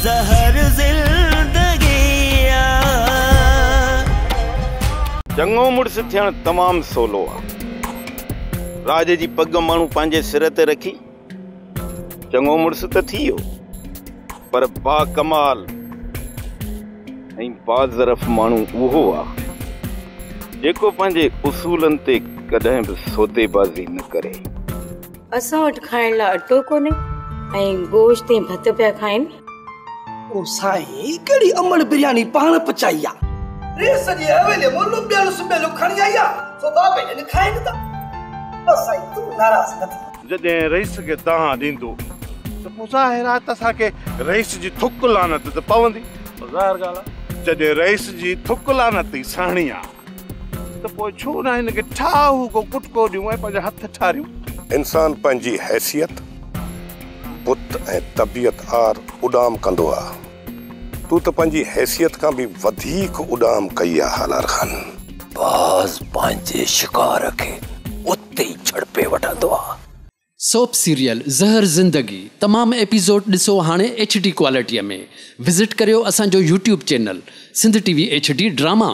ज़हर ज़िंदगी आ। चङो मुड़ुसु थियणु तमामु सवलो आहे। राज जी पॻ माण्हू पंहिंजे सिर ते रखी चङो मुड़ुसु त थी वियो, पर बाकमाल ऐं बाज़रफ़ माण्हू उहो आहे जेको पंहिंजे उसूलनि ते कॾहिं बि सौदेबाज़ी न करे। असां वटि खाइण लाइ अटो कोन्हे ऐं गोश्त ऐं भत पिया खाइनि। ओ साईं, कहिड़ी अमड़ बिरयानी पाण पचाई आहे? रे सॼी हवेली मां लुबियल सुबियल खणी आई आहे, सो बाबे जन खाइनि था। बस साईं, तूं नाराज़ न थी। जॾहिं रईस खे दांह ॾींदो त पोइ ज़ाहिर आहे त असांखे रईस जी थुक लानत त पवंदी। ज़ाहिर ॻाल्हि आहे, जॾहिं रईस जी थुक लानत ई सहणी आहे त पोइ छो न हिन खे ठाहू को कुटको ॾियूं ऐं पंहिंजा हथ ठारियूं। इंसान पंहिंजी हैसियत, बुत ऐं तबियत आर उॾाम कंदो आहे। तूं त पंहिंजी हैसियत खां बि वधीक उॾाम कई आहे हालार खान। बाज़ पंहिंजे शिकार खे उते ई झड़पे वठंदो आहे। सोप सीरियल ज़हर ज़िंदगी तमाम एपिसोड ॾिसो हाणे एच डी क्वालिटीअ में। विज़िट करियो असांजो YouTube channel Sindh TV H D drama.